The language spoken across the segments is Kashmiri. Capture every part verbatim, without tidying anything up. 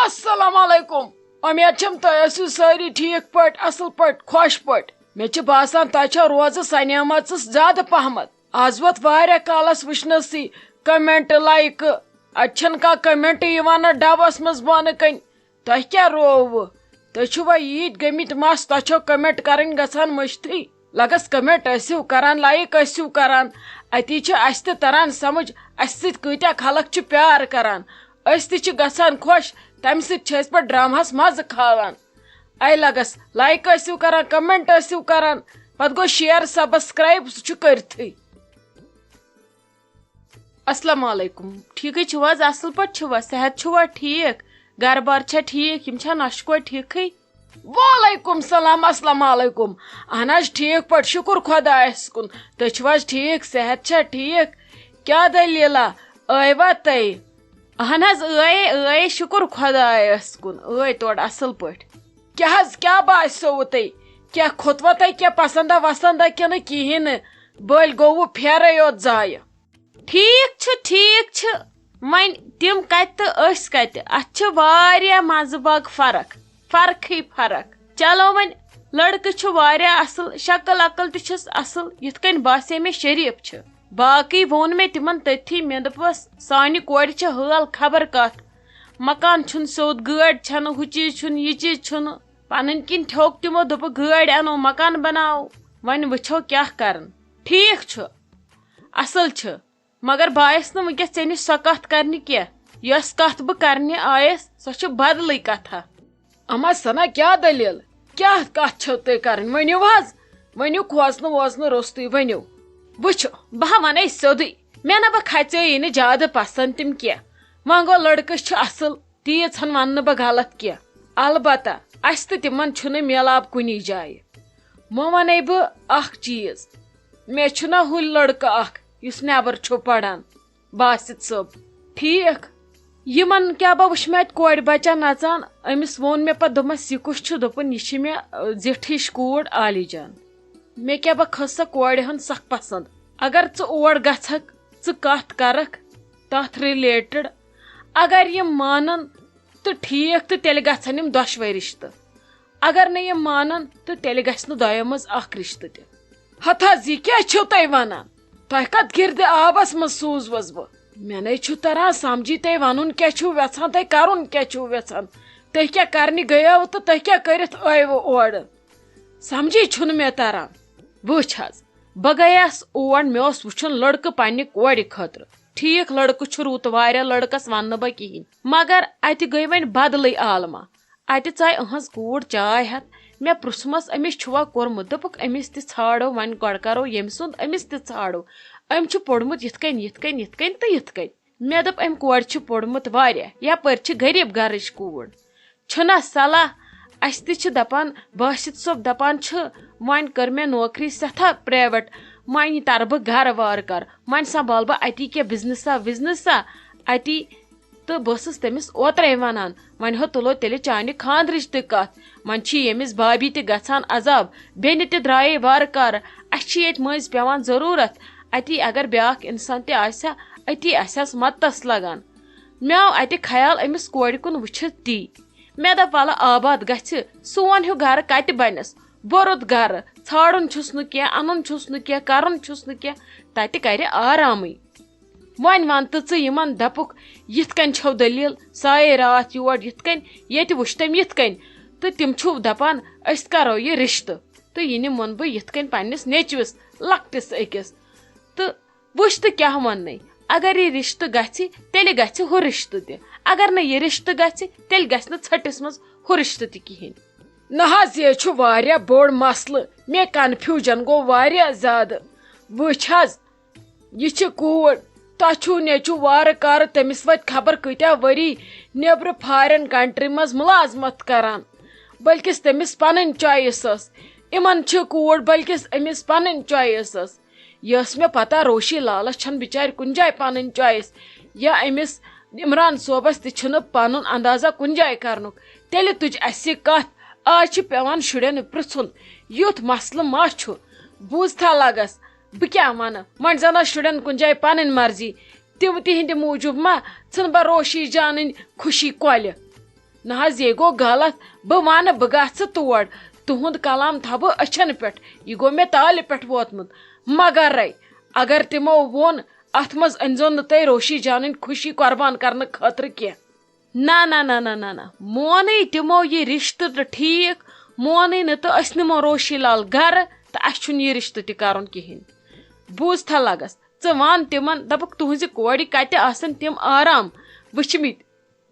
السلام علیکم۔ امید چھم تُہۍ ٲسِو سٲری ٹھیٖک پٲٹھۍ، اصل پٲٹھۍ، خۄش پٲٹھۍ۔ مےٚ چھِ باسان تۄہہِ چھو روزٕ سنیمٕژ زیادٕ پہمتھ۔ از ووت واریاہ کالس وٕچھنَسٕے comment، like۔ اتہِ چھنہٕ کانٛہہ comment یِوان نہ ڈبس منٛز بۄنہٕ کنۍ۔ تۄہہِ کیٛاہ رووٕ؟ تُہۍ چھِوا ییٖتۍ گٔمٕتۍ مست، تۄہہِ چھو comment کرٕنۍ گژھان مٔشتھٕے؟ لگس comment ٲسِو کران، like ٲسِو کران۔ اتی چھِ اسہِ تہِ تران سمجھ، اسہِ سۭتۍ کۭتیاہ خلق چھِ پیار کران۔ أسۍ تہِ چھِ گژھان خۄش، تمہِ سۭتۍ چھِ أسۍ پتہٕ ڈرامہس مزٕ کھالان۔ اے لگس like ٲسِو کران، comment ٲسِو کران، پتہٕ گوٚو share، subscribe، سُہ چھُ کٔرتھٕے۔ السلام علیکم، ٹھیکھٕے چھِو حظ؟ اصل پٲٹھۍ چھِوا؟ صحت چھُوا ٹھیک؟ گرٕ بار چھا ٹھیک؟ یِم چھا نۄشہِ کورِ ٹھیکھٕے؟ وعلیکم سلام، السلام علیکم۔ اہن حظ ٹھیک پٲٹھۍ، شُکُر خۄدایس کُن۔ تُہۍ چھِو حظ ٹھیک؟ صحت چھا ٹھیک؟ کیٛاہ دٔلیٖلہ؟ ٲیوا تُہۍ؟ اہن حظ ٲے، ٲے، شُکُر خۄدایس کُن، ٲے تورٕ اصل پٲٹھۍ۔ کیٛاہ حظ، کیٛاہ باسیووٕ تۄہہِ؟ کیٛاہ کھوٚتوا تۄہہِ کیٛاہ پسندا وسندا کِنہٕ کِہیٖنۍ نہٕ؟ بٔلۍ گوٚوٕ پھیرے یوت ضایع۔ ٹھیک چھُ، ٹھیک چھُ۔ وۄنۍ تِم کتہِ تہٕ أسۍ کتہِ؟ اتھ چھِ واریاہ منٛزٕ باگ فرق، فرقٕے فرق۔ چلو وۄنۍ، لڑکہٕ چھُ واریاہ اصل، شکل عقل تہِ چھِس اصل، یِتھ کٔنۍ باسے مےٚ شریف چھِ۔ باقٕے ووٚن مےٚ تِمن تٔتھی، مےٚ دوٚپُس، سانہِ کورِ چھِ حٲل خبر کتھ، مکان چھُنہٕ سیوٚد، گٲڑۍ چھنہٕ، ہُہ چیٖز چھُنہٕ، یہِ چیٖز چھُنہٕ۔ پنٕنۍ کِنۍ تھوٚک تِمو، دوٚپُکھ، گٲڑۍ انو، مکان بناوو۔ وۄنۍ وٕچھو کیٛاہ کرن۔ ٹھیک چھُ، اصل چھُ، مگر بہٕ آیس نہٕ وٕنکیٚس ژےٚ نِش سۄ کتھ کرنہِ کینٛہہ، یۄس کتھ بہٕ کرنہِ آیس، سۄ چھِ بدلٕے کتھا۔ اما ثنا، کیٛاہ دٔلیٖل؟ کیٛاہ کتھ چھو تۄہہِ کرٕنۍ؟ ؤنِو حظ، ؤنِو، کھوژنہٕ ووژنہٕ روٚستُے ؤنِو۔ وٕچھ، بہٕ ہا ونَے سیوٚدُے، مےٚ نہ بہٕ کھژے یہِ نہٕ زیادٕ پسند تِم کینٛہہ۔ وۄنۍ گوٚو، لڑکہٕ چھُ اصل، تیٖژ ہن ونہٕ نہٕ بہٕ غلط کینٛہہ۔ البتہ، اسہِ تہٕ تِمن چھُنہٕ میلاپ کُنی جایہِ۔ وۄنۍ ونَے بہٕ اکھ چیٖز، مےٚ چھُنہ ہُہ لڑکہٕ اکھ یُس نٮ۪بر چھُ پران، باسط صٲب۔ ٹھیک، یِمن کیٛاہ با وٕچھ مےٚ اتہِ کورِ بچہ نژان، أمِس ووٚن مےٚ پتہٕ، دوٚپمس، یہِ کُس چھُ؟ دوٚپُن، یہِ چھِ مےٚ، ٲ، زِٹھٕچ کوٗر عالی جان۔ مےٚ کیٛاہ با کھٔژ سۄ کورِ ہن سخ پسند۔ اگر ژٕ اور گژھکھ، ژٕ کتھ کرکھ تتھ related، اگر یِم مانن تہٕ ٹھیک، تہٕ تیٚلہِ گژھن یِم دۄشوے رشتہٕ۔ اگر نہٕ یِم مانن، تہٕ تیٚلہِ گژھِ نہٕ دۄیو منٛز اکھ رشتہٕ تہِ۔ ہتہٕ حظ، یہِ کیٛاہ چھِو تُہۍ ونان؟ تۄہہِ کتھ گِردِ آبس منٛز سوٗزوس بہٕ؟ مےٚ نے چھُ تران سمجھی، تُہۍ ونُن کیٛاہ چھِو یژھان، تُہۍ کرُن کیٛاہ چھِو یژھان؟ تُہۍ کیٛاہ کرنہِ گٔیو تہٕ تُہۍ کیٛاہ کٔرِتھ ٲیوٕ اورٕ؟ سمجھی چھُنہٕ مےٚ تران۔ وٕچھ حظ، بہٕ گٔیس اور، مےٚ اوس وٕچھُن لڑکہٕ پننہِ کورِ خٲطرٕ۔ ٹھیک، لڑکہٕ چھُ رُت، واریاہ لڑکس ونہٕ نہٕ بہٕ کِہینۍ، مگر اتہِ گٔے وۄنۍ بدلٕے عالمہ۔ اتہِ ژاے أہنٛز کوٗر چاے ہٮ۪تھ۔ مےٚ پرُژھمس، أمِس چھُوا کوٚرمُت؟ دوٚپُکھ، أمِس تہِ ژھانڈو، وۄنۍ گۄڈٕ کرو ییٚمہِ سُنٛد، أمِس تہِ ژھانڈو۔ أمۍ چھُ پوٚرمُت یِتھ کٔنۍ، یِتھ کٔنۍ، یِتھ کٔنۍ تہٕ یِتھ کٔنۍ۔ مےٚ دوٚپ، أمۍ کورِ چھُ پوٚرمُت واریاہ، یپٲرۍ چھِ غریٖب گرٕچ کوٗر۔ چھُنہ صلاح، اسہِ تہِ چھِ دپان، باسط صٲب دپان چھُ، وۄنۍ کٔر مےٚ نوکری سٮ۪ٹھاہ private، وۄنۍ ترٕ بہٕ گرٕ وارٕ کارٕ، وۄنۍ سنبھال بہٕ اتی کینٛہہ بزنسا وزنسا اتی۔ تہٕ بہٕ ٲسٕس تٔمِس اوترَے وَنان، وۄنۍ ہو تُلو تیٚلہِ چانہِ خانٛدرٕچ تہِ کَتھ۔ وۄنۍ چھِ ییٚمِس بابی تہِ گژھان عذاب، بیٚنہِ تہِ درٛایے وارٕ کارٕ۔ اَسہِ چھِ ییٚتہِ مٔنٛزۍ پٮ۪وان ضروٗرت، اَتی اگر بیٛاکھ اِنسان تہِ آسہِ ہا، أتی آسہِ ہَس مَدتَس لَگان۔ مےٚ آو اَتہِ خیال أمِس کورِ کُن وٕچھِتھ تی۔ مےٚ دوٚپ، وَلہٕ آباد گژھِ، سون ہیوٗ گَرٕ کَتہِ بَنٮ۪س؟ بوٚرُت گَرٕ، ژھانٛڈُن چھُس نہٕ کینٛہہ، اَنُن چھُس نہٕ کینٛہہ، کَرُن چھُس نہٕ کینٛہہ، تَتہِ کَرِ آرامٕے۔ وۄنۍ وَن تہٕ ژٕ یِمن، دَپُکھ، یِتھ کٔنۍ چھَو دٔلیٖل، سۄ آیے راتھ یور یِتھ کٔنۍ، ییٚتہِ وٕچھ تٔمۍ یِتھ کٔنۍ، تہٕ تِم چھِو دَپان، أسۍ کَرو یہِ رِشتہٕ۔ تہٕ یہِ نِمون بہٕ یِتھ کٔنۍ پنٛنِس نیٚچوِس، لۄکٹِس أکِس۔ تہٕ وٕچھ تہٕ کیٛاہ وَننَے، اگر یہِ رِشتہٕ گژھِ، تیٚلہِ گژھِ ہُہ رِشتہٕ تہِ، اگر نہٕ یہِ رِشتہٕ گژھِ، تیٚلہِ گژھِ نہٕ ژھٔٹِس منٛز ہُہ رِشتہٕ تہِ کِہیٖنۍ۔ نہ حظ، یہِ چھُ واریاہ بوٚڑ مسلہٕ، مےٚ confusion گوٚو واریاہ زیادٕ۔ وٕچھ حظ، یہِ چھِ کوٗر، تۄہہِ چھُو نیٚچوٗ وارٕ کارٕ، تٔمِس وٲتۍ خبر کۭتیٛاہ ؤری نیٚبرٕ foreign country منٛز مُلازمت کران، بلکِس تٔمِس پنٕنۍ choice ٲس۔ یِمن چھِ کوٗر، بلکِس أمِس پنٕنۍ choice ٲس۔ یہِ ٲس مےٚ پتہ، روشی لالس چھَنہٕ بِچارِ کُنہِ جایہِ پنٕنۍ choice، یا أمِس عمران صٲبس تہِ چھُنہٕ پنُن اندازہ کُنہِ جایہِ کرنُک۔ تیٚلہِ تُج اَسہِ یہِ کتھ، آز چھِ پٮ۪وان شُرٮ۪ن پرٛژھُن، یُتھ مسلہٕ ما چھُ؟ بوٗزتھا لگس، بہٕ کیٛاہ وَنہٕ؟ وۄنۍ زَن ٲس شُرٮ۪ن کُنہِ جایہِ پَنٕنۍ مرضی، تِم تِہِنٛدِ موٗجوٗب ما ژھٕن بہٕ روشی جانٕنۍ خوشی کۄلہِ؟ نہ حظ، یے گوٚو غلط۔ بہٕ وَنہٕ، بہٕ گژھٕ تور۔ تُہُنٛد کلام تھاوٕ بہٕ أچھن پٮ۪ٹھ۔ یہِ گوٚو مےٚ تالہِ پٮ۪ٹھ ووتمُت۔ مگرے اگر تِمو ووٚن، "اَتھ منٛز أنۍزیو نہٕ تُہۍ روشی جانٕنۍ خوشی قربان کرنہٕ خٲطرٕ کینٛہہ۔" نہ، نہ، نہ، نہ، نہ، نہ۔ مونٕے تِمو یہِ رِشتہٕ تہٕ ٹھیٖک، مونٕے نہٕ تہٕ أسۍ نِمو روشی لال گرٕ تہٕ اَسہِ چھُنہٕ یہِ رِشتہٕ تہِ کرُن کِہیٖنۍ۔ بوٗزتھا لگس، ژٕ وَن تِمن، دَپُکھ، تُہٕنٛزِ کورِ کَتہِ آسَن تِم آرام وٕچھمٕتۍ،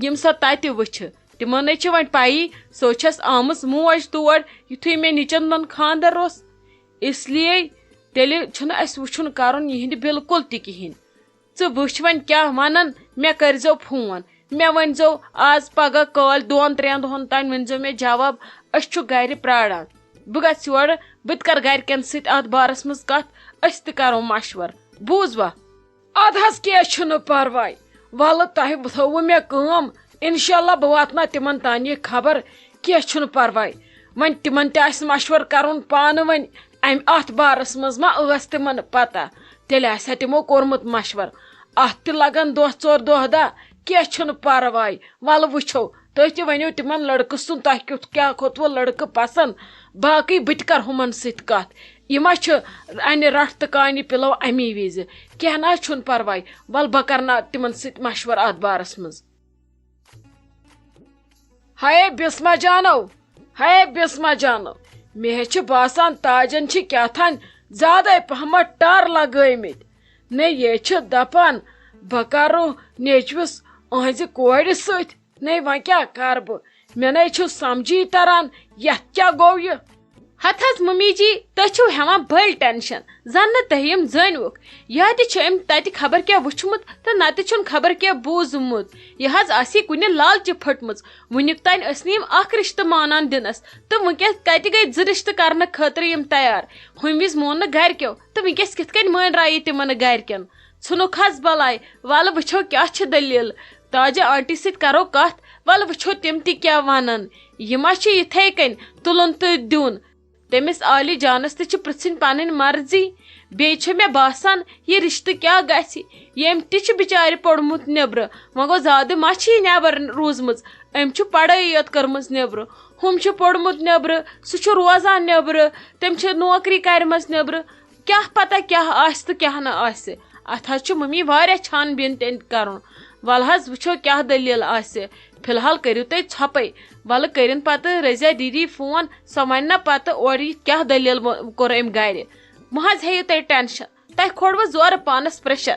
یِم سۄ تَتہِ وٕچھِ؟ تِمن نے چھِ وۄنۍ پَیی، سۄ چھَس آمٕژ موج تور، یُتھُے مےٚ نِچَن دۄن خانٛدر اوس۔ اس لیے تیٚلہِ چھُنہٕ اَسہِ وٕچھُن کَرُن یِہِنٛدِ بِلکُل تہِ کِہیٖنۍ۔ ژٕ وٕچھ وۄنۍ کیٛاہ وَنَن، مےٚ کٔرۍزیو فون، مےٚ ؤنۍزیو آز پگاہ کٲلۍ دۄن ترٛٮ۪ن دۄہَن تام ؤنۍزیو مےٚ جواب، أسۍ چھُ گَرِ پرٛاران۔ بہٕ گژھٕ یورٕ، بہٕ تہِ کَرٕ گَرِکٮ۪ن سۭتۍ اَتھ بارَس منٛز کَتھ، أسۍ تہِ کَرو مَشوَرٕ، بوٗزوا؟ اَدٕ حظ، کینٛہہ چھُنہٕ پَرواے، وَلہٕ تۄہہِ تھٲوٕ مےٚ کٲم، اِنشاءاللہ بہٕ واتناو تِمَن تام یہِ خبر، کینٛہہ چھُنہٕ پَرواے۔ وۄنۍ تِمَن تہِ آسہِ مَشوَرٕ کَرُن پانہٕ وۄنۍ، اَمہِ اَتھ بارَس منٛز ما ٲس تِمَن پَتہ، تیٚلہِ آسہِ ہا تِمو کوٚرمُت مَشوَرٕ۔ اَتھ تہِ لَگَن دۄہ ژور دۄہ دَہ، کینٛہہ چھُنہٕ پَرواے، وَلہٕ وٕچھو۔ تُہۍ تہِ ؤنِو تِمَن لٔڑکہٕ سُنٛد تۄہہِ کیُتھ کیٛاہ کھوٚتوُ لٔڑکہٕ پَسنٛد، باقٕے بہٕ تہِ کَرٕ ہُمَن سۭتۍ کَتھ۔ یہِ ما چھُ اَنہِ رَٹھ تہٕ کانہِ پِلو اَمی وِزِ؟ کینٛہہ نہ حظ چھُنہٕ پَرواے، وَلہٕ بہٕ کَرناو تِمَن سۭتۍ مَشوَرٕ اَتھ بارَس منٛز۔ ہے بسمہ جانو، ہے بسمہ جانو، مےٚ ہے چھُ باسان تاجن چھِ کیٛاہ تھانۍ زیادَے پہمتھ ٹر لگٲومٕتۍ۔ نے یے چھِ دپان بہٕ کرو نیچوِس أہنٛزِ کورِ سۭتۍ۔ نے وۄنۍ کیٛاہ کرٕ بہٕ؟ مےٚ نے چھُ سمجھی تران یتھ کیٛاہ گوٚو یہِ۔ ہتہٕ حظ ممی جی، تُہۍ چھِو ہٮ۪وان بٔلۍ ٹینشن، زن نہٕ تُہۍ یِم زٲنۍوُکھ۔ یا تہِ چھُ أمۍ تتہِ خبر کیٛاہ وُچھمُت تہٕ نتہٕ چھُن خبر کیٛاہ بوٗزمُت۔ یہِ حظ آسی کُنہِ لالچہِ پھٔٹمٕژ۔ وُنیُک تام ٲسۍ نہٕ یِم اکھ رشتہٕ مانان دِنس، تہٕ وُنکیٚس کتہِ گٔے زٕ رشتہٕ کرنہٕ خٲطرٕ یِم تیار؟ ہُمہِ وِزِ مون نہٕ گرِکیو، تہٕ وُنکیٚس کِتھ کٔنۍ مٲنۍ رایہِ تِمن نہٕ گرِکٮ۪ن؟ ژھُنُکھ حظ بلاے، ولہٕ وٕچھو کیٛاہ چھِ دٔلیٖل۔ تاجہِ آنٹی سۭتۍ کرو کتھ، ولہٕ وٕچھو تِم تہِ کیٛاہ ونن۔ یہِ ما چھِ یِتھے کٔنۍ تُلُن تہٕ دیُن؟ تٔمِس عالی جانس تہِ چھِ پرژھٕنۍ پنٕنۍ مرضی۔ بیٚیہِ چھُ مےٚ باسان، یہِ رشتہٕ کیٛاہ گژھِ؟ ییٚمۍ تہِ چھُ بِچارِ پوٚرمُت نیٚبرٕ، وۄنۍ گوٚو زیادٕ ما چھِ یہِ نٮ۪بر روٗزمٕژ؟ أمۍ چھُ پڑھٲے یوت کٔرمٕژ نیٚبرٕ، ہُم چھُ پوٚرمُت نیٚبرٕ، سُہ چھُ روزان نیٚبرٕ، تٔمۍ چھِ نوکری کرِمژ نیٚبرٕ۔ کیٛاہ پتہ کیٛاہ آسہِ تہٕ کیٛاہ نہٕ آسہِ۔ اتھ حظ چھُ ممی واریاہ چھان بین تہِ کرُن۔ ولہٕ حظ وٕچھو کیٛاہ دٔلیٖل آسہِ۔ فی الحال کٔرِو تُہۍ ژھۄپَے۔ وَلہٕ کٔرِن پَتہٕ رضیہ دیدی فون، سۄ وَنہِ نہ پَتہٕ اورٕ یہِ کیٛاہ دٔلیٖل وۄ-، کوٚر أمۍ گَرِ۔ مہ حظ ہیٚیِو تُہۍ ٹٮ۪نشَن، تۄہہِ کھولوٕ زورٕ پانَس پرٛیشَر۔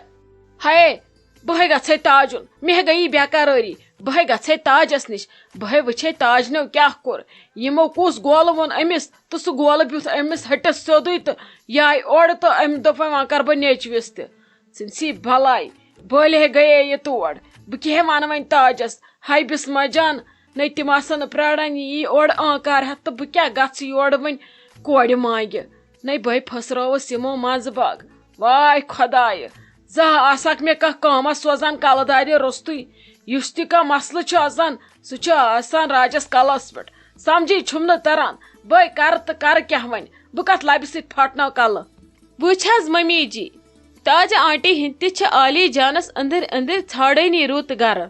ہَے، بہٕ ہے گژھٕ ہے تاجُن، مےٚ ہے گٔیی بے قرٲری، بہٕ ہے گژھٕ ہے تاجَس نِش، بہٕ ہے وٕچھٕ ہے تاجنیو کیٛاہ کوٚر، یِمو کُس گولہٕ ووٚن أمِس، تہٕ سُہ گولہٕ بیوٗٹھ أمِس ۂٹِس سیوٚدُے تہٕ یہِ آیہِ اورٕ تہٕ أمۍ دوٚپ وۄنۍ وۄنۍ کَرٕ بہٕ نیٚچوِس تہِ۔ ژھٕنسی بلاے، بٔلۍ ہے گٔیے یہِ تور۔ بہٕ کیٛاہ وَنہٕ وۄنۍ تاجَس؟ ہاے بِسمہ جان، نَے تِم آسَن نہٕ پرٛاران یہِ یی اورٕ آنکار ہٮ۪تھ تہٕ بہٕ کیٛاہ گژھٕ یورٕ وۄنۍ کورِ مانٛگہِ؟ نَے بہٕ ہے پھٔسرٲوٕس یِمو منٛزٕ باگ۔ واے خۄدایہِ، زانٛہہ آسہَکھ مےٚ کانٛہہ کٲمہ سوزان کَلہٕ دادِ روٚستُے۔ یُس تہِ کانٛہہ مسلہٕ چھُ آسان، سُہ چھُ آسان راجَس کَلَس پٮ۪ٹھ۔ سَمجھی چھُم نہٕ تَران، بہٕ ہے کَرٕ تہٕ کَرٕ کیٛاہ وۄنۍ؟ بہٕ کَتھ لَبہِ سۭتۍ پھاٹناو کَلہٕ؟ وٕچھ حظ ممی جی، تاجہِ آنٹی ہِنٛدۍ تہِ چھِ عالی جانَس أنٛدٕرۍ أنٛدٕرۍ ژھانٛڈٲنی رُت گَرٕ۔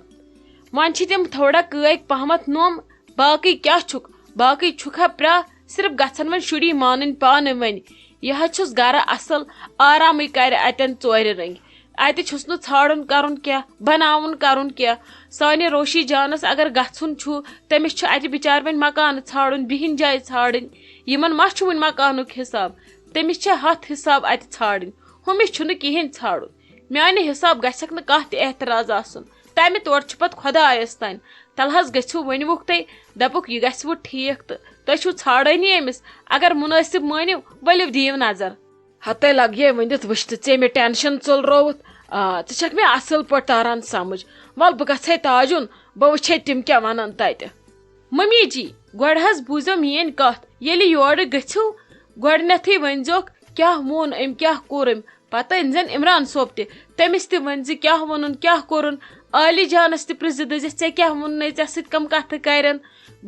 وۄنۍ چھِ تِم تھوڑا کٲگۍ پہمتھ نوٚم، باقٕے کیٛاہ چھُکھ؟ باقٕے چھُکھ ہا پرٛاہ، صرف گژھن وۄنۍ شُری مانٕنۍ پانہٕ وۄنۍ۔ یہِ حظ چھُس گَرٕ اَصٕل، آرامٕے کَرِ اَتٮ۪ن ژورِ رٔنٛگۍ۔ اَتہِ چھُس نہٕ ژھانٛڈُن کَرُن کینٛہہ، بَناوُن کَرُن کینٛہہ۔ سانہِ روشی جانَس اگر گژھُن چھُ، تٔمِس چھُ اَتہِ بِچارِ وۄنۍ مکانہٕ ژھانٛڈُن، بِہِنۍ جاے ژھانٛڈٕنۍ۔ یِمَن ما چھُ وۄنۍ مکانُک حِساب؟ تٔمِس چھِ ہَتھ حِساب اَتہِ ژھانٛڈٕنۍ، ہُمِس چھُنہٕ کِہیٖنۍ ژھانٛڈُن۔ میٛانہِ حِساب گژھٮ۪کھ نہٕ کانٛہہ تہِ اعتراض آسُن۔ تَمہِ تورٕ چھُ پَتہٕ خۄدایَس تام۔ تَلہٕ حظ گٔژھِو ؤنِوُکھ تُہۍ، دَپُکھ یہِ گژھِ وۄنۍ ٹھیٖک تہٕ تُہۍ چھُو ژھانٛڈٲنی أمِس۔ اگر مُنٲسِب مٲنِو، ؤلِو دِیِو نظر۔ ہتے لگیے ؤنِتھ وٕچھ تہٕ ژےٚ مےٚ ٹینشن ژوٚلرووُتھ۔ آ، ژٕ چھکھ مےٚ اصل پٲٹھۍ تاران سمجھ۔ ول بہٕ گژھے تاجُن، بہٕ وٕچھے تِم کیٛاہ ونن تتہِ۔ ممی جی، گۄڈٕ حظ بوٗزِو میٲنۍ کتھ۔ ییٚلہِ یورٕ گٔژھِو، گۄڈٕنیتھٕے ؤنۍزیوکھ کیٛاہ ووٚن أمۍ، کیٛاہ کوٚر أمۍ۔ پتہٕ أنۍزٮ۪ن عمران صٲب تہِ، تٔمِس تہِ ؤنۍزِ کیٛاہ ووٚنُن، کیٛاہ کوٚرُن۔ عالی جانس تہِ پرٛژھزِ، دٔپزٮ۪س، "ژےٚ کیٛاہ ووٚنُے، ژےٚ سۭتۍ کم کتھٕ کرن؟"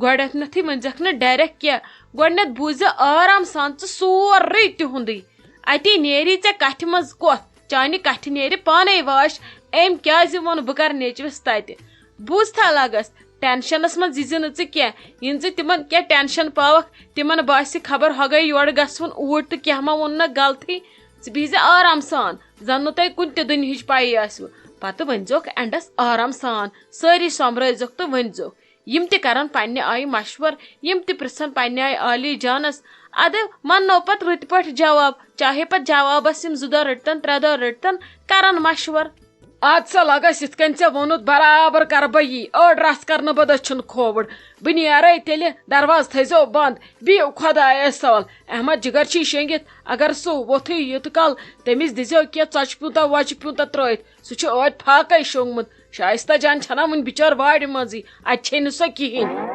گۄڈٕنیتھٕے ؤنۍزٮ۪کھ نہٕ ڈایریکٹ کینٛہہ، گۄڈٕنیتھ بوٗززِ آرام سان ژٕ سورُے تِہُنٛدُے۔ اَتی نیری ژےٚ کَتھِ منٛز کۄتھ، چانہِ کَتھِ نیرِ پانَے واش، أمۍ کیٛازِ ووٚن بہٕ کَرٕ نیٚچوِس تَتہِ۔ بوٗزتھا لَگَس، ٹینشنس منٛز یی زِ نہٕ ژٕ کینٛہہ۔ یِن زِ تِمن کینٛہہ ٹینشن پاوکھ، تِمن باسہِ خبر ہۄ گٔے یورٕ گژھُن اوٗرۍ تہٕ کینٛہہ ما ووٚننکھ غلطٕے۔ ژٕ بِہزِ آرام سان، زن نہٕ تۄہہِ کُنہِ تہِ دُنہِچ پَیی آسِوٕ۔ پتہٕ ؤنۍزیوکھ اینڈس آرام سان، سٲری سۄمبرٲوزیوکھ تہٕ ؤنۍزیوکھ۔ یِم تہِ کرن پننہِ آیہِ مشور، یِم تہِ پرژھن پننہِ آیہِ عالی جانس، ادٕ مننو پتہٕ رٕتۍ پٲٹھۍ جواب، چاہے پتہٕ جوابس یِم زٕ دۄہ رٔٹتن، ترٛےٚ دۄہ رٔٹتن، کرن مشور۔ اد سا لگس یِتھ کٔنۍ ژےٚ ووٚنُتھ، برابر کرٕ بہٕ یی۔ أڑ رژھ کرنہٕ بہٕ دٔچھُن کھووُر۔ بہٕ نیرے تیٚلہِ، دروازٕ تھٲیزیو بند۔ بِہِو خۄدایس حوال۔ احمد جگر چھی شیٚنگِتھ، اگر سُہ ووتھُے یوت کال، تٔمِس دِزیو کینٛہہ ژۄچہِ پیوٗنتہ وۄچہِ پیوٗنتہ ترٲوِتھ۔ سُہ چھُ ٲدۍ فاقے شوٚنگمُت۔ شایستہ جان چھنہ وُنہِ بِچٲر وارِ منٛزٕے، اتہِ چھے نہٕ سۄ کِہیٖنۍ۔